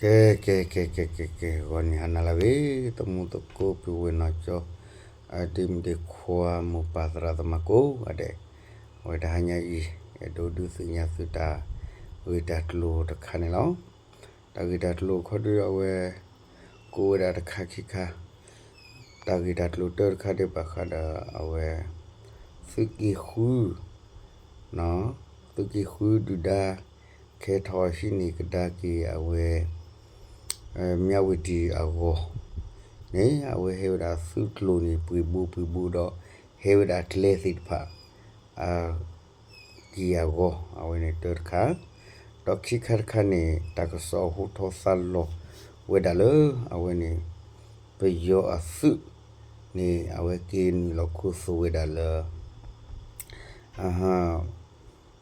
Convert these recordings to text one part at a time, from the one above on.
ကဲ ကဲ ကဲ ကဲ ကဲ ကဲ ဂီၤနံၤဟါနၤလၢအဂ့ၤ သမူသကိး ပုၢ်ဝဲၢ်နီၢ်ကၠီ အဒ့မုၣ်ဒ့ခွါ မိၢ်ပၢ်သရၣ်သမါကိးဂၤဒဲး, အဝဲတဟါညါအံၤ အဲၣ်ဒိးဒုးသ့ၣ်ညါသုတၢ်ဂ့ၢ်တၢ်ကျိၤတခါန့ၣ်လီၤ. တၢ်ဂ့ၢ်တၢ်ကျိၤခီဒုအဝဲ ကိးဝဲဒၣ်တခါခံခါ, တၢ်ဂ့ၢ်တၢ်ကျိၤတၢတခါဒံးဘၣ်ဃးဒီးအဝဲ သုးက့ဃု သုးက့ဃုဒုၣ်ဒါ ကဟဲထီၣ်ဟံးန့ၢ်ကဒါက့ၤအဝဲ မၠးဝတံၤအဂီၢ်န့ၣ် အဝဲဟဲဝဲဒၣ်သုးကျိၤန့ၣ် ပှ့ၤဘိပှ့ၤဘိဒီး ဟဲဝဲဒၣ်ကျဲသ့ၣ်တဖၣ် က့ၤအဂီၢ် အဝဲန့ၣ်တၢတခါ, ဒီးခံခါတခါန့ၣ် တၢ်ကစီၣ်ဟူထီၣ်သါလီၤဝဲဒၣ်လၢ အဝဲန့ၣ် ပယီၤအသုးန့ၣ် အဝဲက့ၤနုာ်လီၤခူသူၣ်ဝဲဒၣ်လၢ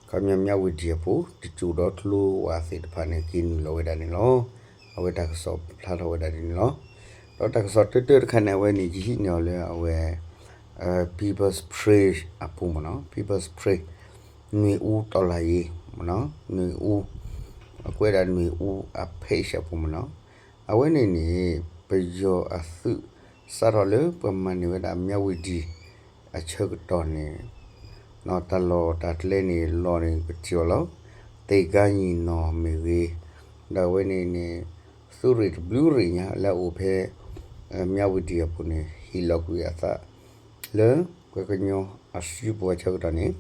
ခီပညီမၠးဝတံၤအပူၤ တစိၢ်ဒီးကျိဝဲသ့ၣ်တဖၣ်န့ၣ် က့ၤနုာ်လီၤဝဲဒၣ်န့ၣ်လီၤ. အဝဲတၢ်ကစီၣ်ဖျါထီၣ်ဝဲဒၣ်ဒ်န့ၣ်လီၤ. ဒီးတၢ်ကစီၣ်တၢတၢတခါန့ၣ် အဝဲန့ၣ် ယဟံးန့ၢ်အီၤလၢအဝဲ People's Spring အပူၤမ့ၢ်နီၤ, People's Spring နွေဦးတော်လှန်ရေးမ့ၢ်နီၤ, နွေဦး အကွဲးဒၣ်နွေဦးအ page အပူၤမ့ၢ်နီၤ. အဝဲန့ၣ်န့ၣ် ပယီၤအသုး စးထီၣ်လၢပှၤမၤန့ၢ်ဝဲဒၣ်မၠးဝတံၤအဆၢကတီၢ်န့ၣ် တၢ်လီၢ်တၢ်ကျဲန့ၣ်လီၤန့ၣ် ပထံၣ်အီၤလီၤ. သ့ၣ်ကါညီၣ်နီၢ်မ့ၢ်ဂ့ၤ, ဒီးအဝဲန့ၣ်န့ၣ် သုးရ့ၣ်တဘျုးရ့ၣ်ညါလၢအအိၣ်ဖဲ မၠးဝတံၤအပူၤန့ၣ် ဟ့ၣ်လီၤကွံာ်အသး လၢပှၤကညီအစုပူၤအဆၢကတီၢ်န့ၣ်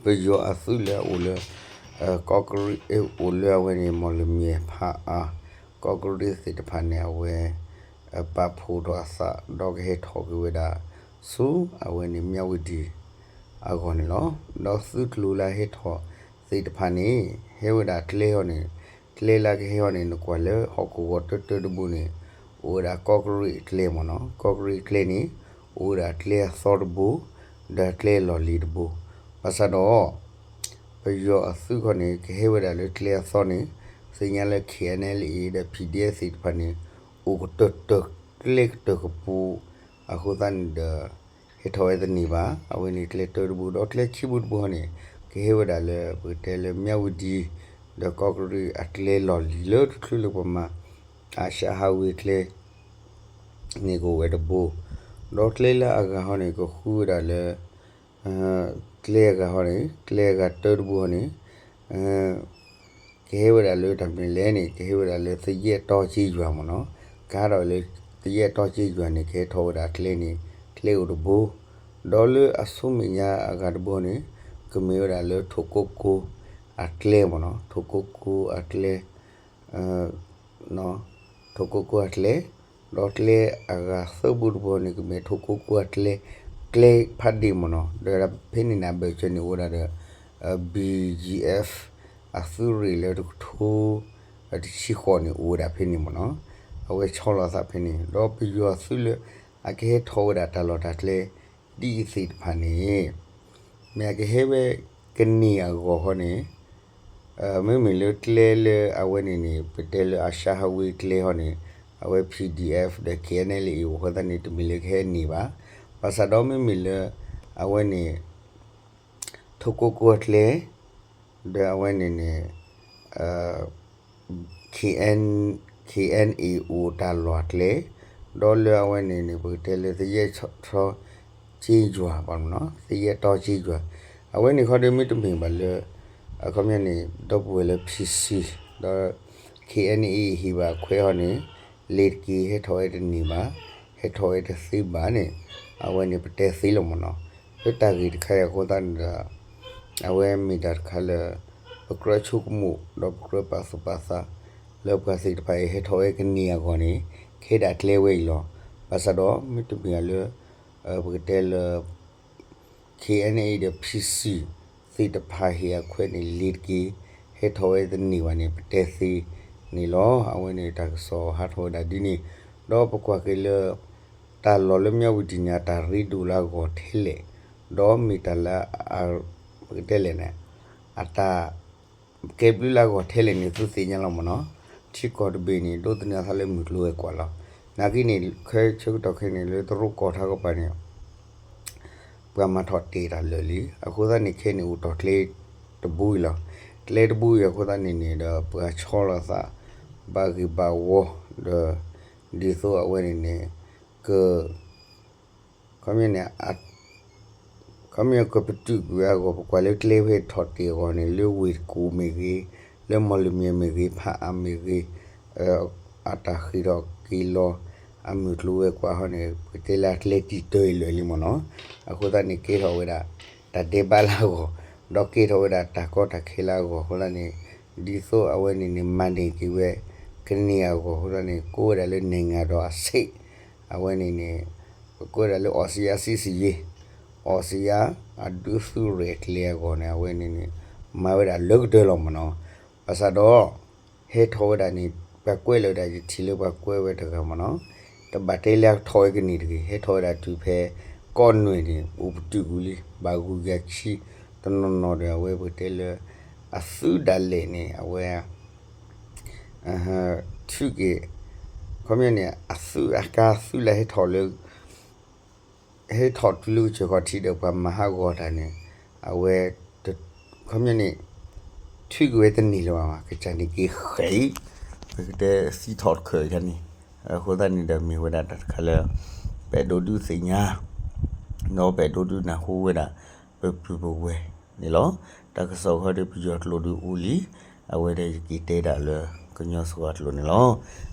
ပယီၤအသုးလၢအအိၣ်လၢ ကီးကရံး အိၣ်လၢအဝဲန့ၣ် မီၢ်လမၠဲၣ်ဖးအါ ကီးကရံးသ့ၣ်တဖၣ်န့ၣ် အဝဲ ပာ်ဖှိၣ်ထီၣ်အသး ဒီးကဟဲထီၣ်က့ၤဝဲဒၣ် ဆူအဝဲန့ၣ် မၠးဝတံၤအဂီၢ်န့ၣ်လီၤ. ဒီးသုးကျိၤလၢအဟဲထီၣ်သ့ၣ်တဖၣ်န့ၣ် ဟဲဝဲဒၣ်ကျဲအီၤန့ၣ် ကျဲလၢကဟဲအီၤန့ၣ် နကွၢ်လၢဟီၣ်ခိၣ်ဂီၤတၢတၢတဘိန့ၣ် အိၣ်ဝဲဒၣ်ကီးကရံးအကျဲမ့ၢ်နီၤ, ကီးကရံးအကျဲန့ၣ် အိၣ်ဝဲဒၣ်ကျဲအသီတဘိ ဒီးကျဲလီၢ်လံၤတဘိ, ဘၣ်ဆၣ်ဒီး ပယီၤအသုးခီန့ၣ် ကဟဲဝဲဒၣ်လၢကျဲအသီန့ၣ် သ့ၣ်ညါလၢ KNLA ဒီး PDF သ့ၣ်တဖၣ်န့ၣ် အိၣ်ကတၢၢ်တၢၢ်ကျဲကတၢၢ်ကပူၤ အဃိသတးန့ၣ်ဒီး ဟဲထီၣ်ဝဲတန့ၢ်ဘၣ်. အဝဲန့ၣ်ကျဲတၢတဘိ ဒီးကျဲခံဘိတဘိန့ၣ် ကဟဲဝဲဒၣ်လၢ ပကတဲလၢမၠးဝတံၤ ဒီးကီးကရံးအကျဲလီၢ်လံၤလၢတချုးလၢပှၤမၤ အၡးဟးဝ့ၤကျဲ န့ၣ်ကအိၣ်ဝဲတဘိ, ဒီးကျဲလၢအဂၤဟီန့ၣ် ကဃုဝဲဒၣ်လၢ ကျဲအဂၤဟီန့ၣ် ကျဲအဂၤတၢတဘိဟီန့ၣ် ကဟဲဝဲဒၣ်လၢတၢ်မနုၤလဲၣ်န့ၣ် ကဟဲဝဲဒၣ်လၢသယဲၢ်တီက့ယွၤမ့ၢ်နီၤ, ကဟးထီၣ်လၢသယဲၢ်တီက့ယွၤန့ၣ် ကဟဲထီၣ်ဝဲဒၣ်ကျဲန့ၣ် ကျဲအိၣ်တဘိ, ဒီးလၢအဆိမဲာ်ညါအဂၤတဘိန့ၣ် ကမ့ၢ်ဝဲဒၣ်လၢထိၣ်ကိကိအကျဲမ့ၢ်နီၤ, ထိၣ်ကိကိအကျဲ ထိၣ်ကိကိအကျဲ, ဒီးကျဲအဂၤသၢဘိတဘိန့ၣ် ကမ့ၢ်ထိၣ်ကိကိအကျဲ ကျဲဖးဒ့ၣ်မ့ၢ်နီၤ, ဒီးဖဲန့ၣ်န့ၣ် အဘၢၣ်စၢၤန့ၣ် အိၣ်ဝဲဒၣ်ဒီး BGF အသုးရ့ၣ်လၢတကထိ တဆံဃိးန့ၣ် အိၣ်ဝဲဒၣ်ဖဲန့ၣ်မ့ၢ်နီၤ, အဝဲဆီလီၤအသးဖဲန့ၣ် ဒီးပယီၤအသုးလၢ အကဟဲထီၣ်ဝဲဒၣ်တၢ်လီၢ်တၢ်ကျဲ ဒ်အံၤသ့ၣ်တဖၣ်န့ၣ် မ့ၢ်အကဟဲဝဲကန့ၢ်အဂီၢ်ဃီန့ၣ် မ့မ့ၢ်လၢကျဲလၢအဝဲန့ၣ်န့ၣ် ပတဲလၢအၡးဟးဝ့ၤကျဲဟီန့ၣ် အဝဲ PDF ဒီး KNLA အဃိသတးန့ၣ် တမ့ၢ်လၢကဟဲန့ၢ်ဘၣ်. ဘၣ်ဆၣ်ဒီးမ့မ့ၢ်လၢ အဝဲန့ၣ် ထိၣ်ကိကိအကျဲ ဒီးအဝဲန့ၣ်န့ၣ် KN KNA အိၣ်တၢ်လီၢ်အကျဲ, ဒီးလၢအဝဲန့ၣ်န့ၣ် ပကတဲလၢသယဲၢ်တီက့ယွၤဘၣ်မ့ၢ်နီၤ, သယဲၢ်တီက့ယွၤ, အဝဲန့ၣ်ခီဒီးမ့တမ့ၢ်ဘၣ်လၢ အခီပညီန့ၣ် ဒီပုၢ်ဝဲၢ်လၢ PC ဒီး KNA ဟ့ၣ်ဘၣ်ခွဲးဟီန့ၣ် လ့ၤတက့ၤ ဟဲထီၣ်ဝဲတန့ၢ်ဘၣ်, ဟဲထီၣ်ဝဲတသ့ဘၣ်န့ၣ် အဝဲန့ၣ်ပတဲသ့လီၤမ့ၢ်နီၤ. လၢတၢ်ဂ့ၢ်တခါအံၤအဃိသတးန့ၣ်ဒီး အဝဲမ့ၢ်တၢ်တခါလၢ ပကြၢးဆိကမိၣ် ဒီးပကြၢးပာ်သူၣ်ပာ်သး လၢပှၤသ့ၣ်တဖၣ်အံၤ ဟဲထီၣ်ဝဲကန့ၢ်အဂီၢ်န့ၣ် ကဟဲဒၣ်ကျဲဝဲအံၤလီၤ. ဘၣ်ဆၣ်ဒီးမ့တမ့ၢ်လၢ ပကတဲလၢ KNA ဒီး PC သ့ၣ်တဖၣ်ဟ့ၣ်အခွဲးန့ၣ် လ့ၤတက့ၤ ဟဲထီၣ်ဝဲတန့ၢ်ဘၣ်န့ၣ် ပတဲသ့န့ၣ်လီၤ. အဝဲန့ၣ်တၢ်ကစီၣ်ဟးထီၣ်ဝဲဒၣ်ဒ်န့ၣ်, ဒီးပကွၢ်က့ၤလၢ တၢ်လီၢ်လၢမၠးဝတံၤန့ၣ် အတၢ်ရ့ဒိၣ်လၢအဂီၢ်ထဲလဲၣ်, ဒီးမ့ၢ်တၢ်လၢ ပကတဲလဲၣ်န့ၣ် အတၢ် ကဲဘျုးလၢအဂီၢ်ထဲလဲၣ်န့ၣ် သုသ့ၣ်ညါလီၤမ့ၢ်နီၤ. ထံကီၢ်တဘ့ၣ်န့ၣ် ဒိးသန့ၤအသးလၢမုၢ်ကျိၤဝဲၤကွာ်လီၤ. နာ်က့န့ၣ် ခဲဆၢကတီၢ်ခဲအံၤန့ၣ် လၢတရူးကီၢ်ထးကပၤန့ၣ် ပှၤမၤထီၣ်တဲာ်တၢ်လၢာ်လံ. အဃိသတးန့ၣ် ခဲအံၤန့ၣ် အိၣ်တီၢ်ကျဲတဘိအံၤလီၤ. ကျဲတဘိအံၤအဃိသတးန့ၣ်န့ၣ်ဒီး ပှၤဆီလီၤသး ဘၣ်ဂ့ၤဘၣ်ဝီဒီး ဒ်သိးအဝဲန့ၣ်န့ၣ် က ခီပညီန့ၣ် ခီပညီကပတုာ်ကွံာ်ဝဲအဂီၢ် ပကွၢ်လၢကျဲဖဲထီၣ်တ့ၢ်အဂီၢ်န့ၣ် လၢဝ့ၢ်တကူၣ်မ့ၢ်ဂ့ၤ, လၢမီၢ်လမၠဲၣ်မ့ၢ်ဂ့ၤ, ဖးအါမ့ၢ်ဂ့ၤ, အတၢ်ဃ့ၢ်ထီၣ်က့ၤလီၤ အမုၢ်ကျိၤဝဲၤကွာ်ဟီန့ၣ် ပကတဲလၢအကျဲတံာ်တၢ်အံၤလၢာ်လံမ့ၢ်နီၤ. အဃိသတးန့ၣ် ကဲထီၣ်ဝဲဒၣ် တၢ်ဒဲးဘးလၢအဂီၢ်, ဒီးကဲထီၣ်ဝဲဒၣ်တၢ်ကီတၢ်ခဲလၢအဂီၢ်အဃိသတးန့ၣ် ဒ်သိးအဝဲန့ၣ်န့ၣ် မၤန့ၢ်က့ၤဝဲ ကန့ၢ်အဂီၢ်အဃိသတးန့ၣ် ကိးဝဲဒၣ်လၢ နိုင်ငံတော်အဆင့် အဝဲန့ၣ်န့ၣ် ပကိးဝဲဒၣ်လၢ အာဆီယံ စစ်ဆင်ရေး, အာဆီယံအဒုးသူၣ်ရဲၣ်ကျဲၤအဂီၢ်န့ၣ် အဝဲန့ၣ်န့ၣ် မၤဝဲဒၣ်လၢကတၢၢ်လီၤမ့ၢ်နီၤ. ဘၣ်ဆၣ်ဒီး ဟဲထီၣ်ဝဲဒၣ်န့ၣ် ပှၤကွဲးလၢဝဲဒၣ် ယထံၣ်လၢပှၤကွဲးဝဲတဂၤမ့ၢ်နီၤ, တဘၣ်တဲလၢအထီၣ်ဝဲကန့ၢ်တဂ့ၤ, ဟဲထီၣ်ဝဲဒၣ်တုၤဖဲ ကီၢ်နွဲၣ်န့ၣ် အိၣ်ပတုာ်ကွံာ်လံ ဘၣ်ဂုၤဂၤဆံ တနီၤနီၤဒီး အဝဲပကတဲလၢ အသုးဒၣ်လဲာ်န့ၣ် အဝဲ ထုးက့ၤ ခီပညီန့ၣ် အသုးအကါသုးလၢဟဲထီၣ်လၢ ဟဲထီၣ်တုၤလၢကစၢၢ်ခီၣ်ထံးဒီးပှၤမၤဟးဂီၤတၢ်န့ၣ် အဝဲ ခီပညီန့ၣ် ထုးက့ၤဝဲတန့ၢ်လၢၤဘၣ်, ကစၢ်န့ၣ်က့ၤဃဲၤအံၤ ပကတဲသံထီၣ်တခၢၣ်အံၤန့ၣ် အဃိသတးန့ၣ်ဒီးမ့ၢ်ဝဲဒၣ်တၢ်တခါလၢ ပအဲၣ်ဒိးဒုးသ့ၣ်ညါ ဒီးပအဲၣ်ဒိးဒုးနၢ်ဟူဝဲဒၣ် ပပုၢ်ပဝဲၢ်န့ၣ်လီၤ. တၢ်ကစီၣ်ဃီဒီးပယီၤကျိာ်ဒုးအိၣ်လံ, အဝဲဒၣ်ယက့ၤတဲဒၣ်လၢ ကညီစှီၤအကျိာ်န့ၣ်လီၤ.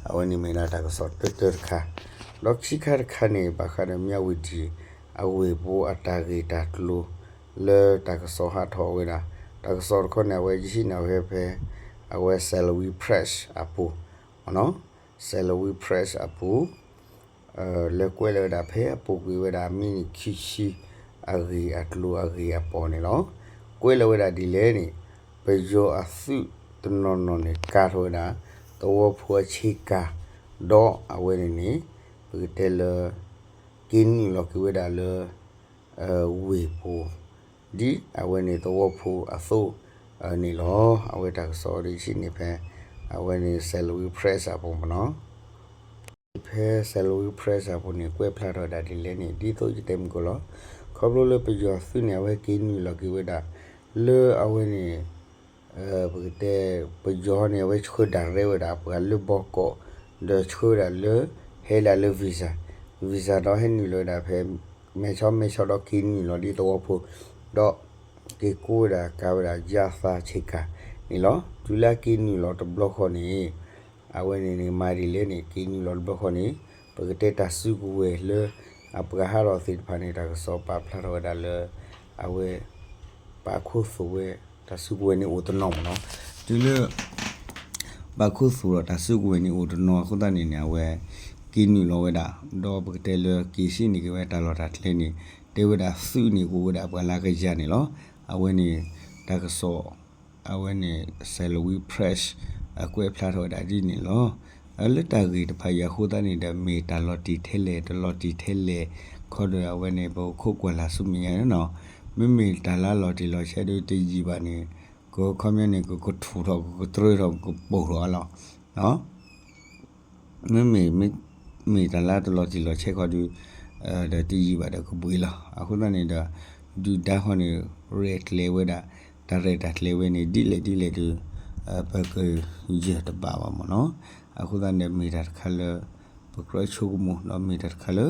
အဝဲန့ၣ်မ့ၢ်ဒၣ်တၢ်ကစီၣ်တၢတၢတခါ, ဒီးခံခါတခါန့ၣ် ဘၣ်ဃးဒီးမၠၣ်ဝတံၤ အဝ့ၢ်ပူၤအတၢ်ဂ့ၢ်တၢ်ကျိၤ လၢတၢ်ကစီၣ်ဟးထီၣ်ဝဲဒၣ်, တၢ်ကစီၣ်တခီန့ၣ် အဝဲယဟံးန့ၢ်ဝဲဖဲ အဝဲ Salween Press အပူၤ Salween Press အပူၤ လၢကွဲးလၢဝဲဒၣ်ဖဲအပူၤကွံာ်ဝဲဒၣ် မံးနံးခံဆံ အဂ့ၢ်အကျိၤအဂ့ၢ်အပီၢ်န့ၣ်လီၤ. ကွဲးလၢဝဲဒၣ်ဒ်လဲၣ်န့ၣ် ပယီၤအသုးတနီၤနီၤန့ၣ် ကၤထီၣ်ဝဲဒၣ် သဝီဖိအဆ့ကၤ ဒီးအဝဲန့ၣ်န့ၣ် ပကတဲလၢ က့ၤနုာ်လီၤက့ၤဝဲဒၣ်လၢ ဝ့ၢ်ပူၤ ဒ်အဝဲန့ၣ်သဝီဖိအသိးန့ၣ်လီၤ. အဝဲတၢ်ကစီၣ်ဒီးယဟံးန့ၢ်ဖဲ အဝဲန့ၣ် Salween Press အပူၤမ့ၢ်နီၤ. ဖဲ Salween Press အပူၤန့ၣ် ကွဲးဖျါထီၣ်ဝဲဒၣ်ဒ်လဲၣ်န့ၣ် ဒ်သိးယတဲမုၢ်ကီၢ်လီၤ. ခီဖျိလၢပယီၤသုးန့ၣ် အဝဲက့ၤနုာ်လီၤက့ၤဝဲဒၣ် လၢအဝဲန့ၣ် ပကတဲ ပယီၤန့ၣ် အဝဲဆှၢဒၣ်ရဲဝဲဒၣ်ပှၤလၢဘီကီး ဒီးဆှၢဝဲဒၣ်လၢ ဟဲဒၣ်လၢ visa, visa ဒီးဟဲနုာ်လီၤဝဲဒၣ်ဖဲ မဲဆီမဲဆီဒီးက့ၤနုာ်လီၤဒ်သဝီဖိ ဒီးက့ၤကိးဝဲဒၣ်ကၤဝဲဒၣ် ယသး ဆ့ကၤန့ၣ်လီၤ. တုၤလၢအက့ၤနုာ်လီၤတဘျီဃီန့ၣ် အဝဲန့ၣ်န့ၣ် မၤဒ်လဲၣ်န့ၣ် က့ၤနုာ်လီၤတဘျီဃီန့ၣ် ပကတဲတၢ်စုကဝဲၤလၢ အပှၤဟးထီၣ်သ့ၣ်တဖၣ်န့ၣ် တၢ်ကစီၣ်ပာ်ဖျါထီၣ်ဝဲဒၣ်လၢ အဝဲ ပာ်ခူသူၣ်ဝဲ တၢ်စုကဝဲၤန့ၣ်အိၣ်တနီၤမ့ၢ်နီၤ. တုၤလၢ ပာ်ခူသူၣ်ဒီးတၢ်စုကဝဲၤန့ၣ်အိၣ်တနီၤအဃိသတးန့ၣ်န့ၣ် အဝဲ က့ၤနုာ်လီၤဝဲဒၣ် ဒီးပကတဲလၢက့ၤစံးန့ၢ်က့ၤဝဲတၢ်လီၢ်တၢ်ကျဲန့ၣ် တဲဝဲဒၣ်သုးန့ၣ်ကအိၣ်ဝဲဒၣ်ပှၤလၢကယၤန့ၣ်လီၤ. အဝဲန့ၣ် တၢ်ကစီၣ် အဝဲန့ၣ် Salween Press အကွဲးဖျါထီၣ်ဝဲဒၣ်ဒ်န့ၣ်လီၤ. လၢတၢ်ဂ့ၢ်တဖၣ်အံၤအဃိသတးန့ၣ်ဒီး မ့ၢ်တၢ်လီၤတံၢ်ထဲလဲၣ် တလီၤတံၢ်ထဲလဲၣ် ခီဒီးအဝဲန့ၣ် ပခိးကွၢ်လၢ်ဆူမဲာ်ညါန့ၣ်နီၤ. မ့မ့ၢ်တၢ်လၢအလီၤတံၢ်လီၤဆဲးဒီးတယံာ်ဘၣ်န့ၣ် ကခီပညီန့ၣ် ကကထူၣ်ထီၣ် ကကတြၢထီၣ် ကကပိာ်ထီၣ်အလီၢ် မ့မ့ၢ် မ့ၢ်တၢ်လၢတလီၤတံၢ်လီၤဆဲးခီဒီး ဒီးတယံာ်ဘၣ်ဒီးကဘှံးလီၤ. အဃိသတးန့ၣ်ဒီး ဒုၣ်ဒါဃီန့ၣ် ရဲၣ်ကျဲၤဝဲဒၣ် တၢ်ရဲၣ်တၢ်ကျဲၤဝဲန့ၣ် ဒ်လဲၣ်ဒ်လဲၣ်ဒီး ပကယၢၢ်တဘၣ်ဘၣ်မ့ၢ်နီၤ. အဃိသတးန့ၣ် မ့ၢ်တၢ်တခါလၢ ပကြၢးဆိကမိၣ် ဒီးမ့ၢ်တၢ်တခါလၢ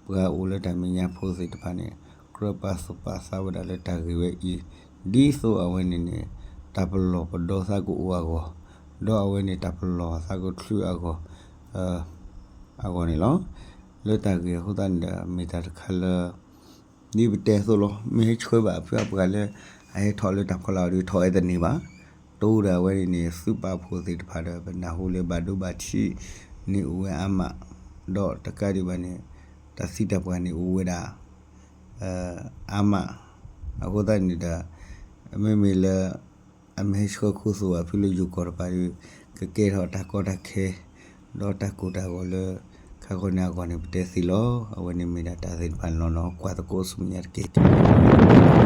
ပှၤအိၣ်လၢတၢ်မဲာ်ညါဖိသ့ၣ်တဖၣ်န့ၣ် ကြၢးပာ်သူၣ်ပာ်သးဝဲဒၣ်လၢတၢ်ဂ့ၢ်ဝဲအံၤ ဒ်သိးအဝဲန့ၣ်န့ၣ် တၢ်ပလီၢ်ပဒီသးကအိၣ်အဂီၢ် ဒီးအဝဲန့ၣ် တၢ်ပလီၢ်သးကချုးအဂီၢ် အဂီၢ်န့ၣ်လီၤ. လၢတၢ်ဂ့ၢ်အဃိသတးန့ၣ်ဒီး မ့ၢ်တၢ်တခါလၢ ဒ်ပတဲအသိးလီၤ. မ့ၢ်ဟဲဆှၢဘၣ်ဖုအပှၤလၢ အဟဲထီၣ်လၢတၢ်ဖီလာ်အီၤဒီး ထီၣ်ဝဲတန့ၢ်ဘၣ်. တအိၣ်ဒီးအဝဲန့ၣ်န့ၣ် သုးပာ်ဖှိၣ်သ့ၣ်တဖၣ်ဒီး ပနၢ်ဟူလၢဘၣ်ဒိဘၣ်ထံးန့ၣ်အိၣ်ဝဲအါမး, ဒီးတကးဒံးဘၣ်န့ၣ် တၢ်သံတၢ်ပှၢ်န့ၣ်အိၣ်ဝဲဒၣ် အါမး, အဃိသတးန့ၣ်ဒီး မ့မ့ၢ်လၢ အမ့ၢ်ဟဲဆှၢခူသူၣ်ဘၣ်ဖုလၢယိၤကီၢ်တဖၣ်ဒီး ကကဲထီၣ်တၢ်ကီတၢ်ခဲ ဒီးတၢ်ကိၢ်တၢ်ဂီၤလၢ ခါဂီၤန့ၣ်အဂီၢ်န့ၣ် ပတဲသ့လီၤ. အဝဲန့ၣ်မ့ၢ်ဒၣ်တၢ်သ့ၣ်တဖၣ်န့ၣ်လီၤနီၤ. ကွၢ်သကိးဆူမဲာ်ညါတက့ၢ်.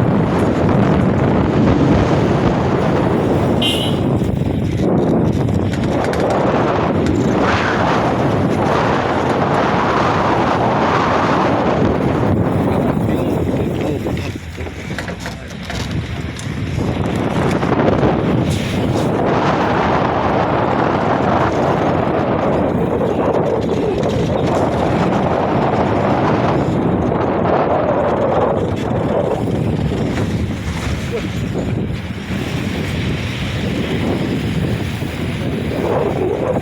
သံ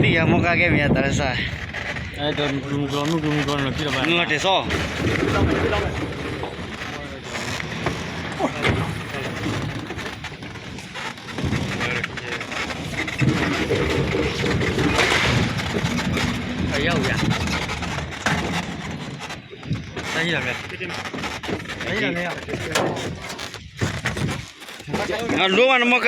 ၣ်ယၤမိၢ်ကါကဲမ့ၢ်အတၢ်လၢစၢ်, နလီၤတဲာ်စီ, လိဝဲနမိၢ်ကါ